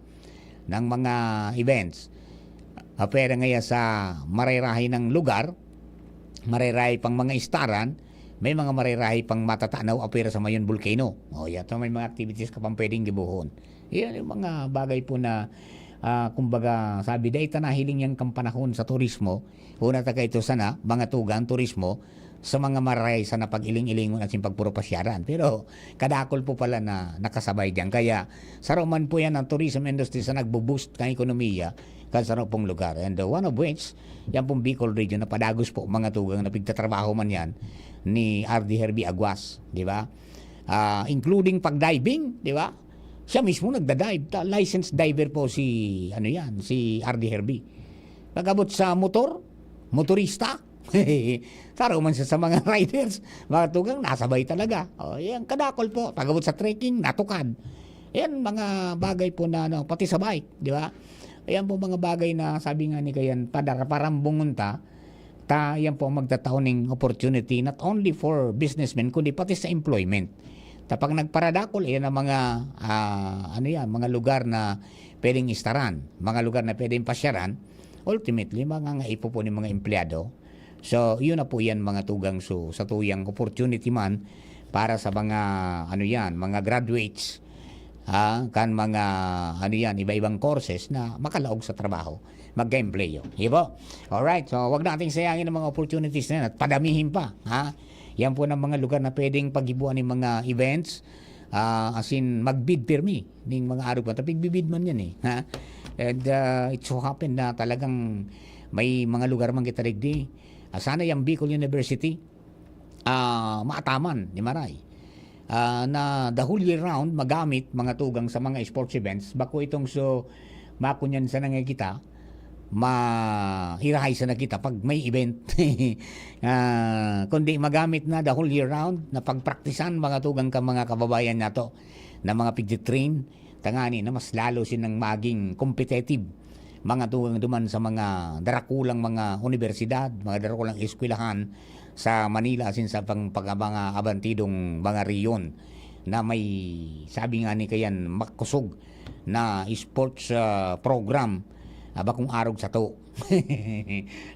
ng mga events." Apwera ngaya sa marerahay ng lugar, marerahay pang mga istaran, may mga marerahay pang matatanaw apwera sa Mayon Volcano. O, yato may mga activities ka pang pwedeng gibuhon. Yan yung mga bagay po na, ah, kumbaga, sabi, dai ta nahiling yan kan panahon sa turismo. Huna ta kaito sana, mga tugang, turismo, sa mga marahay sana pag-iling-ilingon asin pagpurupasyaran. Pero kadakol po pala na nakasabay diyan. Kaya saro man po yan ang tourism industry sa nagbo-boost kan ekonomiya kan saro pong lugar. And, uh, one of which, yan pong Bicol region na padagos po, mga tugang, na pigtatrabaho man yan ni R D Herbie Aguas, di ba? Ah, including pag-diving, di ba? Siya mismo nagda-dive. Ta-, licensed diver po si, ano yan, si R D Herbie. Pag-abot sa motor, motorista, saro man siya sa mga riders, mga tugang, nasabay talaga. O, yan, kadakol po. Pag-abot sa trekking, natukad. Yan, mga bagay po na, ano, pati sa bike, di ba? Ayan po mga bagay na sabi nga ni Kayan, padara-, parambungon ta, ta, yan po ang magtatao ning opportunity, not only for businessmen, kundi pati sa employment. Ta pag nagparadakol, iyan ang mga, ah, ano yan, mga lugar na pwedeng istaran, mga lugar na pwedeng pasyaran, ultimately, mangangaipo po ning mga empleyado. So, yun na po yan, mga tugang. So, sa tuyang opportunity man para sa mga, ano yan, mga graduates, ha, kan mga, ano yan, iba-ibang courses na makalaog sa trabaho, magka-empleyo. Di ba? Alright, so wag nating sayangin ang mga opportunities na yan at padamihin pa, ha? Yan po ng mga lugar na pwedeng paghibuan ng mga events, ah, as in, mag-bid pirmi ning mga arog man. Tapig bibid man yan eh, ha? And, ah, it so happen na talagang may mga lugar man kita digdi. Ah, sana yung Bicol University, ah, maataman ni Maray. Ah, na the whole year round, magamit, mga tugang sa mga sports events. Bako itong so, makunyan sa nangya kita, mairahay sa na kita pag may event. Ah, kundi magamit na the whole year round na pagpraktisan, mga tugang, ka mga kababayan nato na mga pigtitrain, tangani na mas lalo silang maging competitive, mga tugang, duman sa mga darakulang mga unibersidad, mga darakulang eskwelahan sa Manila asin sa pang-, pang-, mga abantidong mga rehiyon na may, sabi nga ni Kayan, makusog na sports, ah, program, ah, bakong arog sato.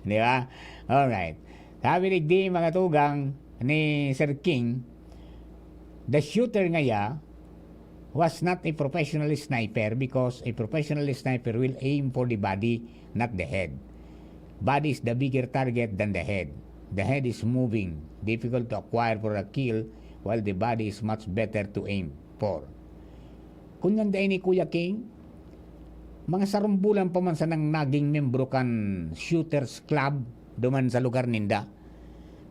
Di ba? Alright. Sabi digdi, mga tugang, ni Sir King, the shooter ngaya was not a professional sniper because a professional sniper will aim for the body, not the head. Body is the bigger target than the head. The head is moving, difficult to acquire for a kill, while the body is much better to aim for. Kun yan dai ni Kuya King, mga sarong bulan pa man sanang naging membro kan Shooters Club duman sa lugar ninda.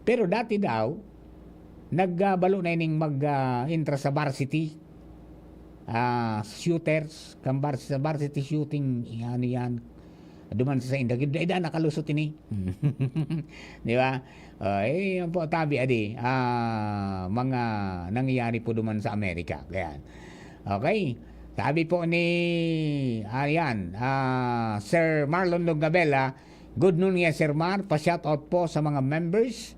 Pero dati daw, nagbalo na ining mag, ah, entra sa varsity, ah, shooters, kan vars-, sa varsity shooting, yan, yan. Duman sa sainda, gid, dai da nakalusot ini. Di ba? Ah, eh, yan po, tabi, adi, ah, mga nangyayari po duman sa Amerika. Ayan. Okay. Sabi po ni, ayan, ah, Sir Marlon Lugabela, "Good noon nga, Sir Mar. Pa-shoutout po sa mga members,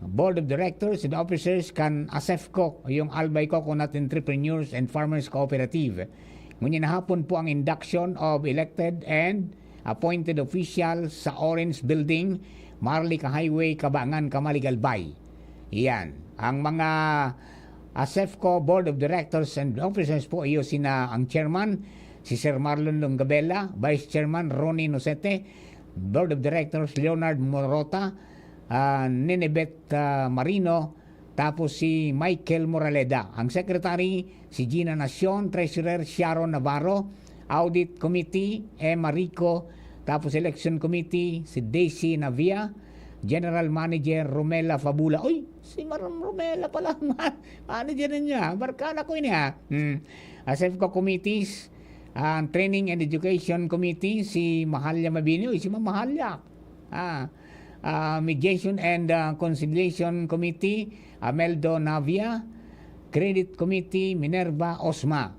board of directors, and officers kan ASEFCO, yung Albay Coconut Entrepreneurs and Farmers Cooperative. Ngunyan hapon po ang induction of elected and appointed officials sa Orange Building, Maharlika Highway, Cabangan, Camalig, Albay." Iyan. Ang mga ASEFCO Board of Directors and Officers po, iyo sina ang chairman, si Sir Marlon Longabella, Vice Chairman Ronnie Nocete, Board of Directors Leonard Morota, ah, Ninibet, ah, Marino, tapos si Michael Moraleda. Ang secretary, si Gina Nacion, treasurer, Sharon Navarro, audit committee, Emma Rico, tapos election committee, si Daisy Navia, general manager, Romela Fabula. Uy, si Madam Romela pala, ma-, manager ninyo, ha? Barkada ko ini, ha? Hmm. ASEFCO committees, ang training and education committee, si Mahalya Mabini. Uy, si Ma'am Mahalya. Ah, ah, Mediation and, ah, Conciliation Committee, Ameldo Navia. Credit Committee, Minerva Osma.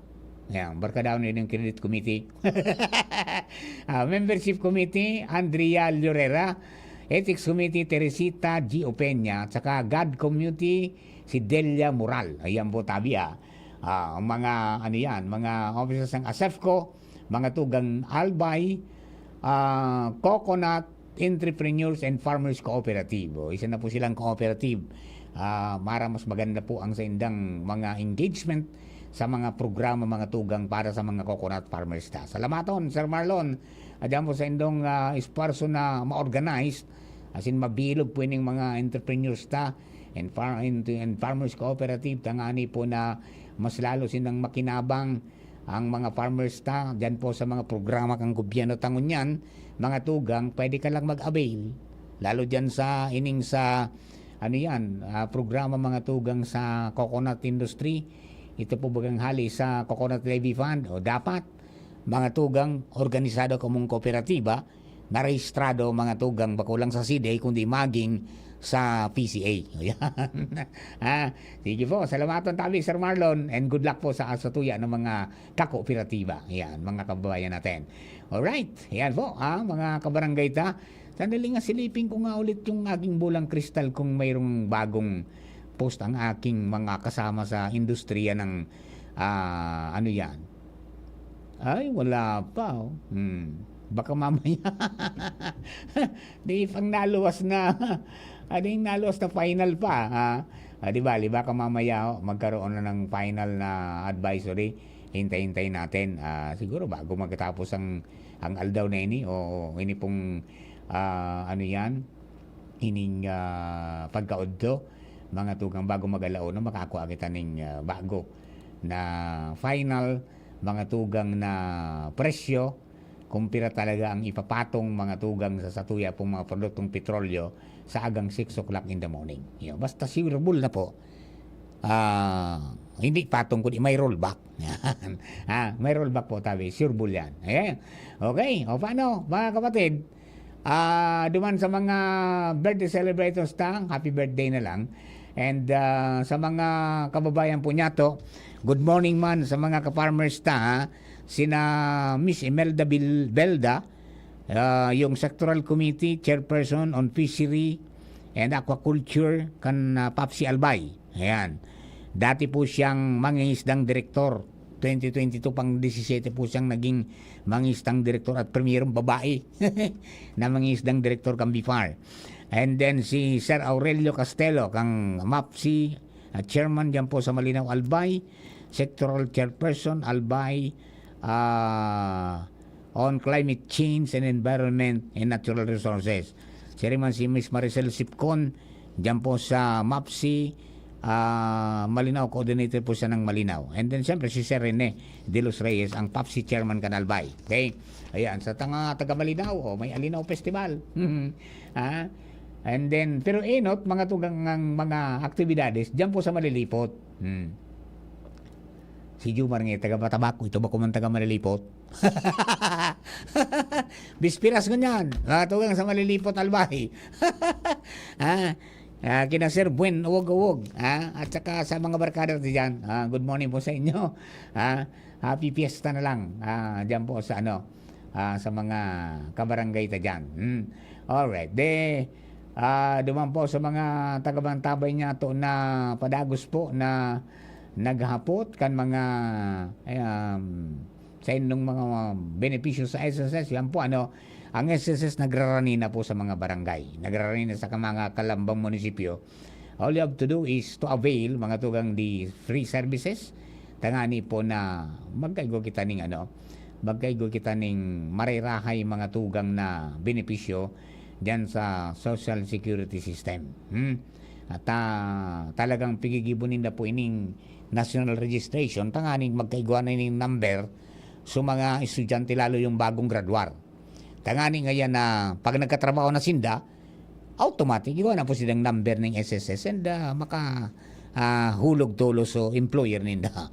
Ayan, barkadaon yun yung Credit Committee. Ah, Membership Committee, Andrea Llorera. Ethics Committee, Teresita G. Opeña. At saka God Committee, si Delia Moral. Ayan po, tabi, ah. Ah, ang mga, ano yan, mga officers ng ASEFCO, mga tugang Albay, ah, Coconut Entrepreneurs and Farmers Cooperative. O, isa na po silang cooperative. Ah, mara mas maganda po ang saindang mga engagement sa mga programa, mga tugang para sa mga coconut farmers ta. Salamaton, Sir Marlon. Adyan po sa indong, ah, esfuerso na ma-organize, as in mabilog po ining mga entrepreneurs ta and far-, and, and farmers cooperative, tangani po na mas lalo sinang makinabang ang mga farmers ta dyan po sa mga programa kang gobyerno ta ngunyan, mga tugang, pwede ka lang mag-avail. Lalo dyan sa ining sa, ano yan, ah, programa, mga tugang, sa coconut industry. Ito po bagang hali sa Coconut Levy Fund. O dapat, mga tugang, organisado kamong kooperatiba, narehistrado, mga tugang, bako lang sa C D A, kundi maging sa P C A. Ayan. Ah, sige po, salamaton tabi, Sir Marlon, and good luck po sa, sa tuya ng mga kakooperatiba. Ayan, mga kababayan natin. Alright, ayan po, ah, mga kabarangay ta. Sandali nga, silipin ko nga ulit yung aking bolang kristal kung mayroong bagong post ang aking mga kasama sa industriya ng, ah, ano yan. Ay, wala pa, oh. Hmm. Baka mamaya. Di pang naluwas na. Ano yung naluwas na final pa, ha? Ah, di bali, baka mamaya, oh, magkaroon na ng final na advisory. Hintay-hintay natin. Ah, siguro bago magkatapos ang, ang aldaw na ini, o ini pong, ah, ano yan, ining, ah, pagkaudto, mga tugang, bago mag-alauna, makakua kita ning, ah, bago na final, mga tugang, na presyo, kung pira talaga ang ipapatong, mga tugang, sa satuya pong mga produktong petrolyo sa agang six o'clock in the morning. Yun. Basta sure ball na po, ah, hindi patong kundi may rollback. Yan. Ah, may rollback po tabi. Sure ball yan. Ayan. Okay. O paano, mga kapatid? Ah, duman sa mga birthday celebrators ta, happy birthday na lang. And, ah, sa mga kababayan po niyato, good morning man sa mga ka-farmers ta, ha? Sina Miss Imelda Bil-, Belda, ah, yung Sectoral Committee Chairperson on Fishery and Aquaculture kan, ah, Papsi Albay. Ayan. Dati po siyang mangingisdang direktor. Twenty twenty-two pang disisete po siyang naging mangisdang direktor at primerong babae na mangisdang direktor kan BIFAR. And then si Sir Aurelio Castelo, kang MAPSI, ah, chairman diyan po sa Malinaw Albay, sectoral chairperson, Albay, ah, on Climate Change and Environment and Natural Resources. Siya rin man si Miss Maricel Sipcon, diyan po sa MAPSI, ah, Malinaw, coordinator po siya ng Malinaw. And then, siyempre, si Sir Rene de los Reyes, ang PAPSI chairman kan Albay. Okay? Ayan, sa tanga, taga Malinaw, oh, may Alinaw Festival. Ah, and then, pero enot, mga tugang ang mga aktibidades, diyan po sa Malilipot. Hmm. Si Jumar nga, taga Matabaco, ito ba kuman taga Malilipot? Bispiras ngunyan, mga tugang sa Malilipot, Albay. Ah, ah, kina Sir Buen, uwag-uwag. Ah, at saka sa mga barkada natin dyan, ah, good morning po sa inyo. Ah, happy fiesta na lang. Ah, dyan po sa ano, ah, sa mga kabarangay ta dyan. Hmm. Alright. De, ah, duman po sa mga taga-Mantabay niyato na padagos po na naghapot kan mga, um, sa indong mga benepisyo sa S S S. Yan po, ano, ang S S S nagrarani na po sa mga barangay. Nagrarani na sa mga kalambang munisipyo. All you have to do is to avail, mga tugang, the free services. Tangani po na magkaigwa kita ning, ano, magkaigwa kita ning marirahay, mga tugang, na benepisyo diyan sa Social Security System. Hmm? At, ah, talagang pigigibo ninda po ining national registration, tanganing magkaigwa na ining number sa mga estudyante, lalo yung bagong graduar. Tangani ngayon na pag nagkatrabaho na sinda, automatic, igwa na po silang number ning S S S and, ah, maka, ah, hulog tulos so employer ninda.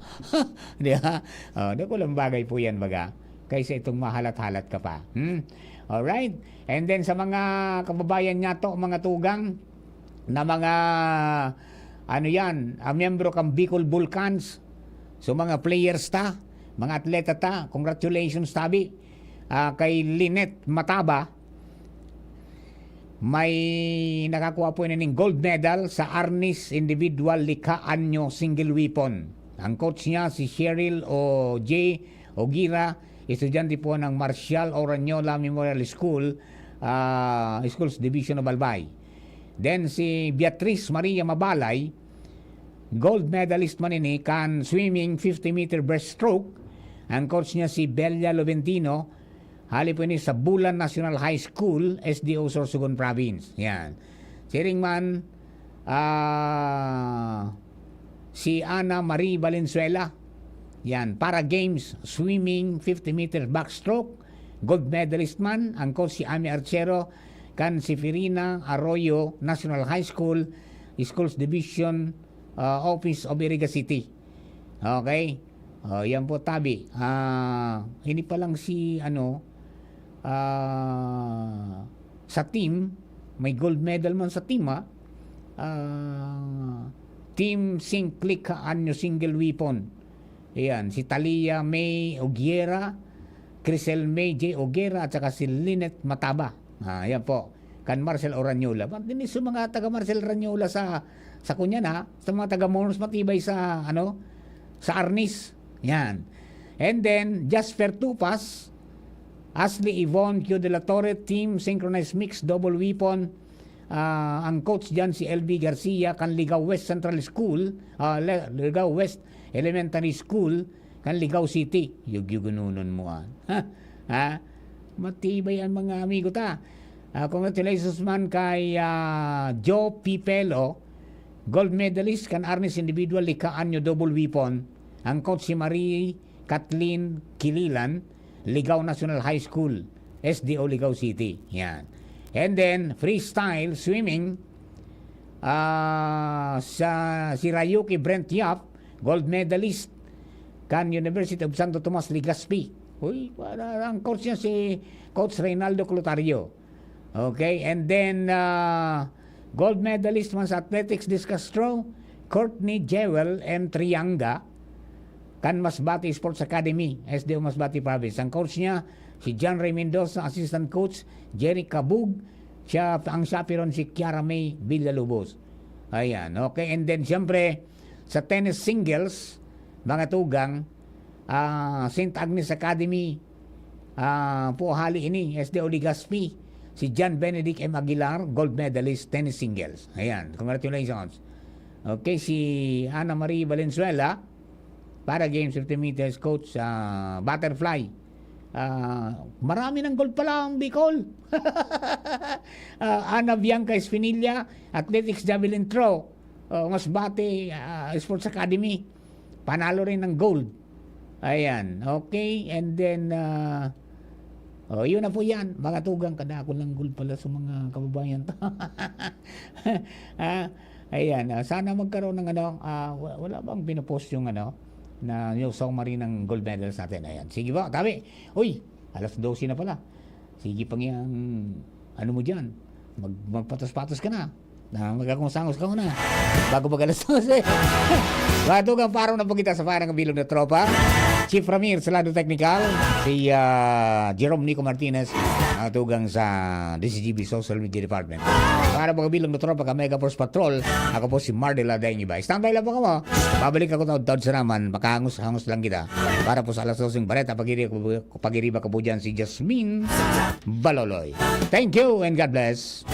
Di ba? Oh, dakulang bagay po yan, baga. Kaysa itong mahalat-halat ka pa. Hmm? Alright? And then sa mga kababayan niyato, mga tugang, na mga, ano yan, ah, miyembro kang Bicol Vulcans, so mga players ta, mga atleta ta, congratulations tabi. Ah, kay Lynette Mataba, may nakakuha po na ning gold medal sa Arnis Individual Likha Anyo Single Weapon. Ang coach niya si Cheryl O J Ogira, estudyante po ng Marcial Oranyola Memorial School, ah, Schools Division of Albay. Then si Beatriz Maria Mabalay, Gold medalist man ini kan swimming fifty meter breaststroke. Ang coach niya si Belia Loventino. Hali po ini sa Bulan National High School, S D O, Sorsogon Province. Yan. Siring man, ah, si Ana Marie Valenzuela. Yan. Para Games, swimming, fifty meter backstroke. Gold medalist man. Ang coach si Ami Archero kan Seferina Arroyo National High School, Schools Division, ah, Office of Iriga City. Okay? Oh, yan po, tabi. Ah, ini pa lang si, ano, ah, sa team, may gold medal man sa team, ah. Ah, Team Singklik Anyo Single Weapon. Ayan, si Talia May Ogiera, Crisel May J Ogiera, at saka si Lynette Mataba. Ah, yan po. Kan Marcel Oranyola. Ba't din sa mga taga Marcel Oranyola sa, sa Cunyan, ha? Sa mga taga Mons, matibay sa, ano, sa Arnis. Yan. And then, Jasper Tupas, Ashley Yvonne Q de la Torre, Team Synchronized Mixed Double Weapon. Ah, ang coach dyan si L B Garcia, kan Ligao West Central School, ah, Le-, Ligao West Elementary School, kan Ligao City. Yugyugununon mo, ah. Ha? Ha? Matibay ang mga amigo ta. Ah, congratulations man kay, ah, Joe Pipelo, gold medalist kan Arnis Individual Lika Anyo Double Weapon. Ang coach si Marie Kathleen Kililan, Ligao National High School, S D O Ligao City. Yan. And then, freestyle swimming, ah, sa, si Rayuki Brent Yap, gold medalist kan University of Santo Tomas, Legazpi. Uy, para, ang coach niya si Coach Reynaldo Clotario. Okay, and then, ah, gold medalist man sa athletics discus throw, Courtney Jewel M. Trianga, kan Masbate Sports Academy, S D O Masbate Province. Ang coach niya, si John Ray Mendoza, assistant coach, Jerry Cabug, siya, ang chaperon si Kiara May Villalobos. Ayan, okay. And then, siyempre, sa tennis singles, mga tugang, ah, Saint Agnes Academy, ah, po hali ini, S D O Legazpi, si John Benedict M. Aguilar, gold medalist, tennis singles. Ayan, congratulations. Okay, si Ana Marie Valenzuela, para Games fifty meters, coach, ah, butterfly. Ah, marami ng gold pala ang Bicol. Ah, Ana Bianca Espinilla, athletics javelin throw. Oh, Masbate, ah, Sports Academy. Panalo rin ng gold. Ayan, okay. And then, ah, oh, yun na po yan. Mga tugang, kadakol ng gold pala sa mga kababayan. Ah, ayan, ah, sana magkaroon ng ano, ah, wa-, wala bang pinopost yung ano, na yung summary ng gold medals natin? Ayan, sige po, tabi. Uy, alas dose na pala. Sige pang yang, ano mo dyan, mag-, magpatos-patos ka na. Na magkakungos-angos ka muna. Bago mag alas dose. Mga tugang, parang na po kita sa parang bilog na tropa. Chief Ramir sa lado technical. Si, ah, Jerome Nico Martinez, ang tugang sa D C G B Social Media Department. Para po kabilog na tropa ka Mega Force Patrol, ako po si Mardel Adeng Iba. Standby lang po kamo. Babalik ako taon-taon sa naman. Makahangos-hangos lang kita. Para po sa alas dose ng bareta, pagiri-, pagiriba ko po dyan si Jasmine Baloloy. Thank you and God bless.